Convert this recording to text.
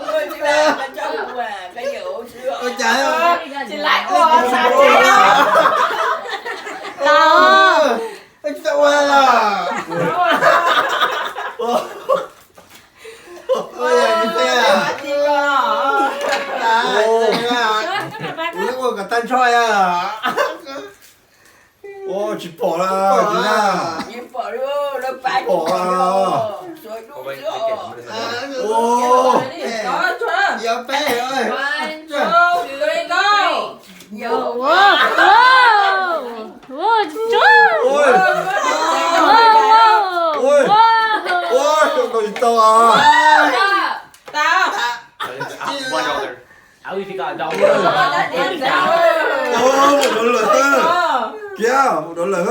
Ua cas tsis laiv ua, tsis tau ua los. Ua yog tsis tau, kuv ua kom tag nrho os. Ua tsis pom la, tsis pom. Yog peb. Ua tsis tau. Mus rau lawm, kiag mus rau lawm.